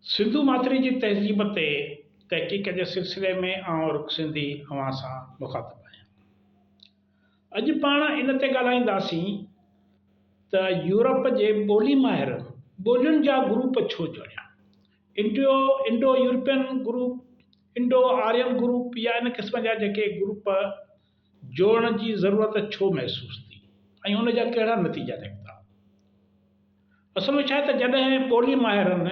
سنڌو ماٿري جي تهذيب تي تحقيق جي سلسلي ۾ آئون رڪ سنڌي اوهان سان مخاطب آهيان. اڄ پاڻ ان تي ڳالهائينداسين ته يورپ جي ٻولي ماهرن ٻولين جا گروپ ڇو جوڙيا؟ Indo Indo European group, Indo Aryan group يا ان قسم جا جيڪي گروپ جوڙڻ جي ضرورت ڇو محسوس ٿي ۽ ان جا ڪهڙا نتيجا نڪتا؟ اصل ۾ ڇا آهي ته جڏهن ٻولي ماهرن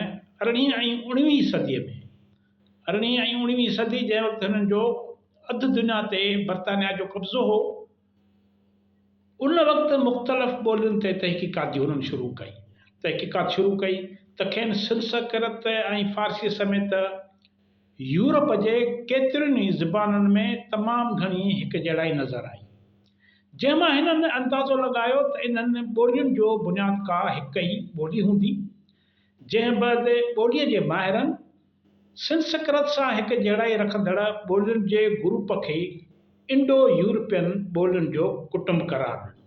ارڙهين ۽ اڻويهين صديء ۾، ارڙهين ۽ اڻويهين صدي جنهن وقت هنن جو اڌ دنيا تي برطانيا جو قبضو هو، ان وقت مختلف ٻولين تي تحقيقات جي هنن شروع ڪئي. تحقيقات شروع ڪئي ته کين سنسڪرت ۽ فارسيء سميت يورپ جي ڪيترين ئي زبانن ۾ تمام گهڻي هڪجهڙائي نظر آئي، جنهن مان هنن اندازو لڳايو ته انهن ٻولين جو بنياد ڪا هڪ ئي ٻولي هوندي، جنهن بعد ٻوليء جي ماهرن سنسڪرت سان هڪجهڙائي رکندڙ ٻولين جي گروپ کي انڊو يورپين ٻولين جو ڪٽنب قرار ڏنو.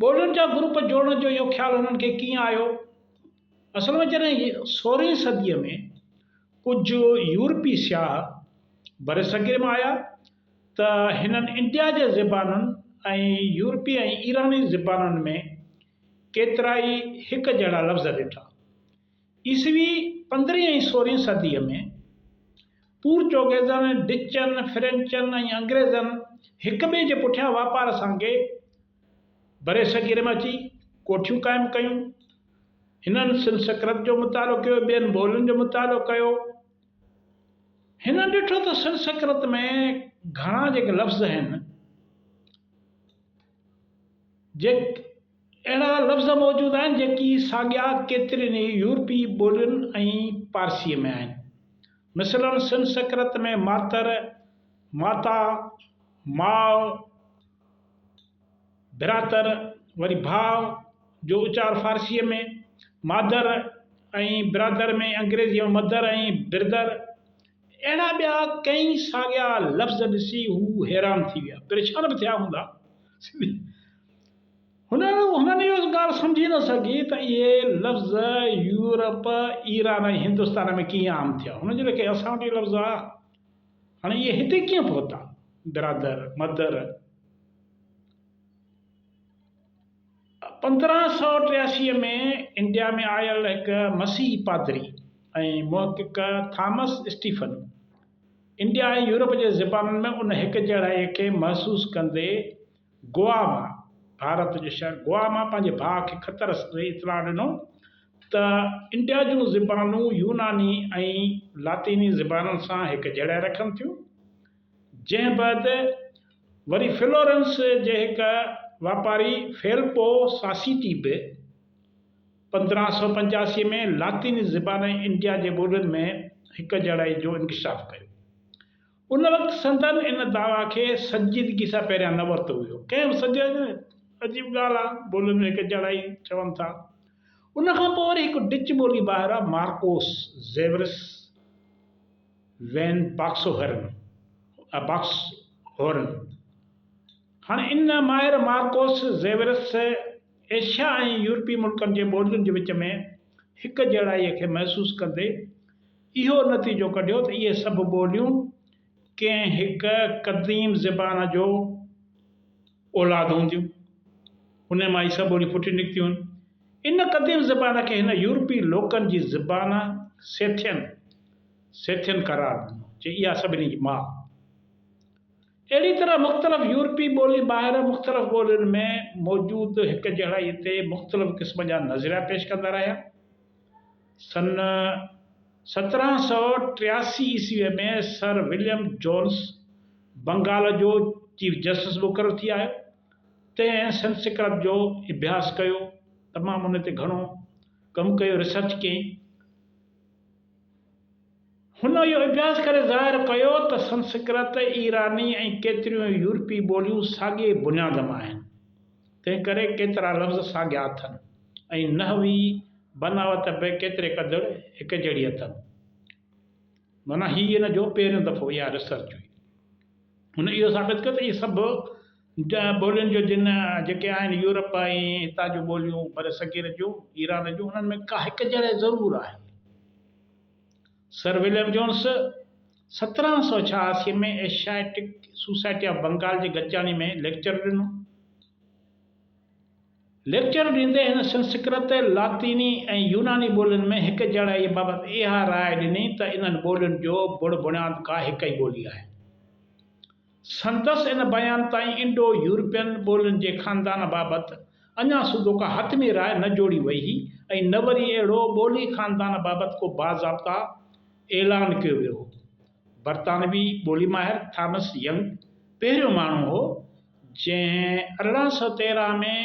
ٻولين جا گروپ جوڙڻ جو اهو خيال هنن کي ڪيئن آيو؟ اصل ۾ جڏهن سورهين صديء ۾ ڪجهه يورپي سياح برصغير ۾ آيا ته هنن انڊيا جي زبانن ۽ يورپي ۽ ايراني زبانن ۾ ڪيترائي هڪ جهڙا لفظ ڏٺا. عيسوي پندرهين ۽ سورهين صديء ۾ پورچوگيزن، ڊچن، فرينچن ۽ انگريزن هڪ ٻئي جي پٺيان واپار سانگي برصغير ۾ اچي ڪوٺيون قائم ڪيون. هنن سنسڪرت جو مطالعو ڪيو، ٻين ٻولين جو مطالعو ڪيو. هنن ڏٺو ته سنسڪرت ۾ گهڻا جيڪي لفظ آهن، جي اهڙا لفظ موجود آهن جيڪي ساڳيا ڪيترين ئي يورپي ٻولين ۽ پارسيء ۾ آهن. مثلاً سنسڪرت ۾ ماتر، ماتا، ماء، برادر وري ڀاء جو اچار فارسيء ۾ مادر ۽ برادر ۾ انگريزيء ۾ مدر ۽ بردر اهڙا ٻيا ڪئين ساڳيا لفظ ڏسي هو حيران ٿي ويا، پريشان به ٿيا هوندا. هنن هنن اهو ڳالهه سمجهي نه سگهي ته اهي لفظ يورپ، ايران ۽ هندستان ۾ ڪيئن عام ٿيا. هنن جي ليکي اسان وٽ اهي لفظ هئا، هاڻي اهي هتي ڪيئن پهتا؟ برادر، مدر. 1583 ۾ انڊيا ۾ آيل هڪ مسيحي پادري ۽ محقق ٿامس اسٽيفن انڊيا ۽ يورپ جي زبانن ۾ ان هڪجهڙائيء کي محسوس ڪندي گوا مان، ڀارت جي شهر گوا مان پنهنجي ڀاء کي خط رستي اطلاع ڏنو ته انڊيا جون زبانون يوناني ۽ لاطيني زبانن سان هڪجهڙائي رکن ٿيون. جنهن بعد وري فلورنس جي هڪ واپاري فيلپو ساسيٽي به 1585 ۾ لاطيني زبان ۽ انڊيا جي ٻولين ۾ هڪجهڙائي جو انڪشاف ڪيو. ان وقت سندن ان دعويٰ کي سنجيدگي سان پهريان نه ورتو ويو. ڪنهن به سمجهيو ئي نه. عجيب ڳالهه آ، ٻولين ۾ هڪجهڙائي چون ٿا. ان کان پوء وري هڪ ڊچ ٻولي ماهر آ مارڪوس زيورس وين باڪسوهرن، Boxhorn. هاڻي ان ماهر مارڪوس زيورس ايشيا ۽ يورپي ملڪن جي ٻولين جي وچ ۾ هڪجهڙائيء کي محسوس ڪندي اهو نتيجو ڪڍيو ته اهي سڀ ٻوليون ڪنهن هڪ قديم زبان جو اولاد هونديون. انهيء مان ئي سڀ ٻوليون ڦٽي نڪتيون آهن. ان قديم زبان کي هن يورپي لوڪن جي زبان سيٿين، Scythian، قرار ڏنو، چي اها سڀني جي ماء. اهڙي طرح مختلف يورپي ٻولي ماهر مختلف ٻولين ۾ موجود هڪجهڙائي تي مختلف قسم جا نظريا پيش ڪندا رهيا. سن 1783 عيسويء ۾ سر وليم جونس بنگال جو چيف جسٽس مقرر ٿي آيو، تنهن سنسڪرت جو اڀياس ڪيو، تمام ان تي گهڻو ڪم ڪيو، ريسرچ ڪيائين. هن اهو اڀياس ڪري ظاهر ڪيو ته سنسڪرت، ايراني ۽ ڪيتريون ئي يورپي ٻوليون ساڳئي بنياد مان آهن، تنهنڪري ڪيترا لفظ ساڳيا اٿن ۽ نحوي بناوت به ڪيتري قدر هڪجهڙي اٿن. معنيٰ هي ان جو پهريون دفعو اها ريسرچ هئي. هن اهو ثابت ڪيو ته اهي سڀ ٻولين جو جن جيڪي آهن يورپ ۽ هتان جون ٻوليون برصغير جون، ايران جون، انهن ۾ ڪا هڪجهڙائي ضرور آهي. Sir William Jones 1786 ۾ Asiatic Society of Bengal جي گڏجاڻي ۾ ليڪچر ڏنو. ليڪچر ڏيندي هن سنسڪرت، لاطيني ۽ يوناني ٻولين ۾ هڪ جهڙائيء بابت اها راء ڏني ته انهن ٻولين جو بڻ بڻياد ڪا هڪ ئي ٻولي آهي. سندس ان بيان تائين انڊو يورپين ٻولين جي خاندان بابت اڃا سوڌو ڪا حتمي راء نه جوڙي وئي هئي ۽ نه وري اهڙو ٻولي خاندان بابت ڪو باضابطا اعلان ڪيو ويو هو. برطانوي ٻولي ماهر ٿامس ينگ پهريون ماڻهو هو جنهن 1813 ۾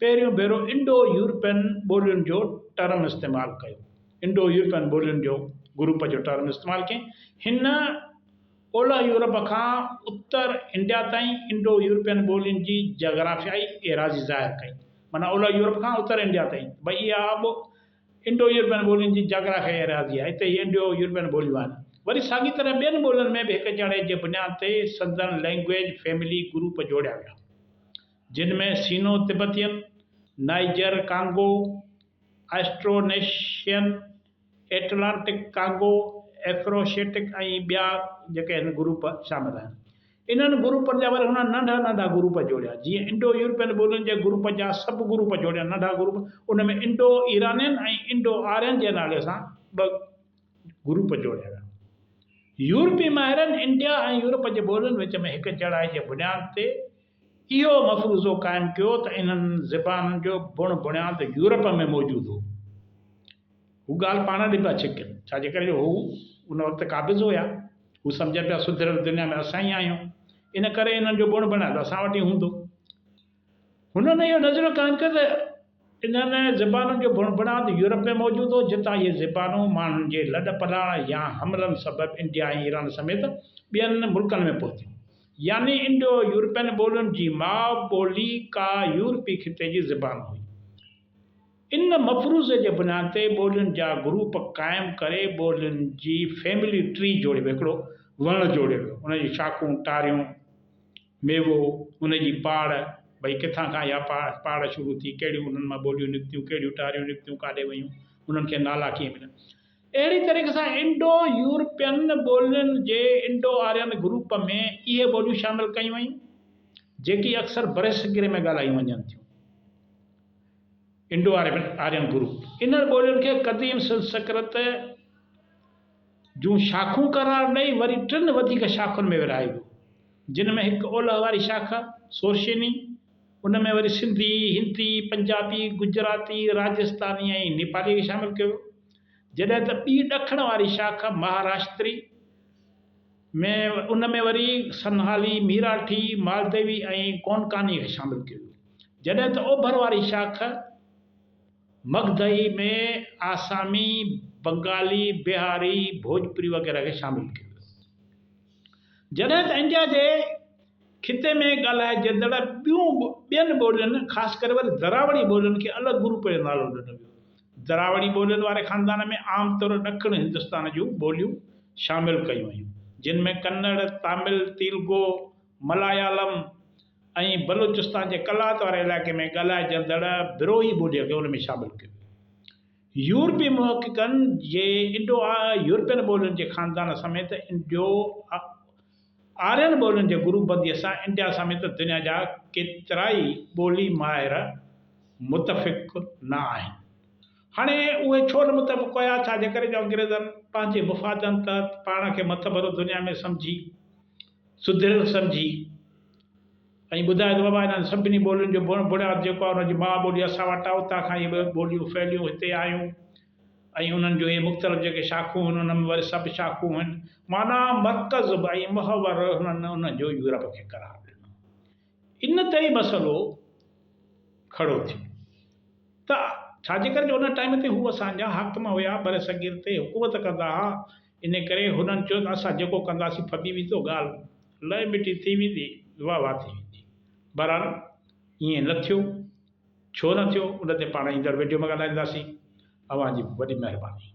پهريون ڀيرو انڊو يورپين ٻولين جو ٽرم استعمال ڪيو. انڊو يورپين ٻولين جو گروپ جو ٽرم استعمال ڪيائين. هن اولهه يورپ کان اتر انڊيا تائين انڊو يورپين ٻولين جي جاگرافيائي ايراضي ظاهر ڪئي. معنيٰ اولهه يورپ کان اتر انڊيا تائين ڀئي اها به انڊو يورپين ٻولين جي جاگرافيائي ايراضي آهي. هتي اهي انڊو يورپين ٻوليون آهن. وري ساڳي طرح ٻين ٻولين ۾ به هڪ جهڙي جي بنياد تي سندن لئنگئيج فيملي گروپ جوڙيا ويا. جن ۾ Sino Tibetan, Niger Congo, Austronesian, Atlantic Congo, Afroasiatic ۽ ٻيا جيڪي آهن گروپ شامل آهن. انهن گروپن جا وري هنن ننڍا ننڍا گروپ جوڙيا جيئن انڊو يورپين ٻولين جي گروپ جا سب گروپ جوڙيا ننڍا گروپ ان ۾ انڊو ايرانين ۽ انڊو آرين جي نالي سان ٻه گروپ جوڙيا ويا. يورپي ماهرن انڊيا ۽ يورپ جي ٻولين وچ ۾ هڪ جهڙائي جي بنياد تي اهو مفروضو قائم ڪيو ته انهن زبانن جو بڻ بڻياد يورپ ۾ موجود هو. هو ڳالهه پاڻ ڏي پيا ڇڪين، ڇا جي ڪري جو هو ان وقت قابض هيا. هو سمجهن پيا سڌريل دنيا ۾ اسان ئي آهيون، ان ڪري انهن جو بڻ بڻياد اسان وٽ ئي هوندو. هنن اهو نظريو قائم ڪيو ته انهن زبانن جو بڻ بڻياد يورپ ۾ موجود هو، جتان اهي زبانون ماڻهن جي لڏ پلاڻ يا حملن سبب انڊيا ۽ ايران سميت ٻين ملڪن ۾ پهتيون. يعني انڊو يورپين ٻولين جي ماء ٻولي ڪا يورپي خطي جي زبان هئي. ان مفروضي جي بنياد تي ٻولين جا گروپ قائم ڪري ٻولين جي فيملي ٽري جوڙي ويو، هڪڙو وڻ جوڙيو ويو، ان جون شاخون، ٽاريون، ميوو، ان جي پاڙ، ڀئي ڪٿان کان اها پاڙ شروع ٿي، ڪهڙيون انهن مان ٻوليون نڪتيون، ڪهڙيون ٽاريون نڪتيون، ڪاڏي ويون، انهن کي نالا ڪيئن مليا. اهڙي طريقي سان انڊو يورپين ٻولين جي انڊو آرين گروپ ۾ اهي ٻوليون شامل ڪيون ويون، جيڪي اڪثر برصغير ۾ ڳالهايون وڃن ٿيون. انڊو آرين گروپ انهن ٻولين کي قديم سنسڪرت جون شاخون قرار ڏئي وري ٽن وڌيڪ شاخن ۾ ورهايو ويو، جن ۾ هڪ اولهه واري شاخ سورشيني، ان ۾ وري سنڌي، هندي، پنجابي، گجراتي، راجستاني ۽ نيپالي کي شامل ڪيو ويو. جڏهن ته ٻي ڏکڻ واري شاخ مهاراشتري ۾ ان ۾ وري سنهالي، ميراٺي، مالديوي ۽ ڪونڪاني کي شامل ڪيو ويو. جڏهن ته اوڀر واري شاخ مگڌئي ۾ آسامي، بنگالي، بهاري، ڀوڄپوري وغيره کي شامل ڪيو ويو. جڏهن ته انڊيا جي خطي ۾ ڳالهائجندڙ ٻيون ٻين ٻولين خاص ڪري وري دراوڙي ٻولين کي الڳ گروپ جو نالو ڏنو ويو. دراوڙي ٻولين واري خاندان ۾ عام طور ڏکڻ هندستان جون ٻوليون شامل ڪيون ويون، جن ۾ ڪنڙ، تامل، تيلگو، ملايالم ۽ بلوچستان جي قلات واري علائقي ۾ ڳالهائجندڙ بروهي ٻوليء کي ان ۾ شامل ڪيو ويو. يورپي محققن جي انڊو يورپين ٻولين جي خاندان سميت انڊو آرين ٻولين جي گروپ بنديء سان انڊيا سميت دنيا جا ڪيترائي ٻولي ماهر متفق نه آهن. هاڻي اهي ڇو نه متفق هيا؟ ڇا جي ڪري جو انگريزن پنهنجي مفادن تحت پاڻ کي مٿڀرو دنيا ۾ سمجهي، سڌريل سمجهي ۽ ٻڌايو ته بابا انهن سڀني ٻولين جو بڻ بڻياد جيڪو آهي ان جي ماء ٻولي اسان وٽ آهي اتان کان اهي ٻوليون ڦهليون هتي آيون ۽ انهن جون اهي مختلف جيڪي شاخون آهن انهن ۾ وري سب شاخون آهن معنيٰ مرڪز به ۽ محور هنن انهن جو يورپ کي قرار ڏنو. ان تي ئي مسئلو کڙو ٿيو ته ڇا جي ڪري جو ان ٽائيم تي هو اسان جا حاڪم هيا برصغير تي حڪومت ڪندا ها ان ڪري هنن چيو ته اسان جيڪو ڪنداسين ڦٻي ويندو ڳالهه لئه مٽي ٿي ويندي واهه واهه ٿي ويندي بهرحال ائين نه ٿيو ڇو نه ٿيو ان تي پاڻ ايندڙ ويڊيو ۾ ڳالهائينداسين اوهان جي وڏي مهرباني.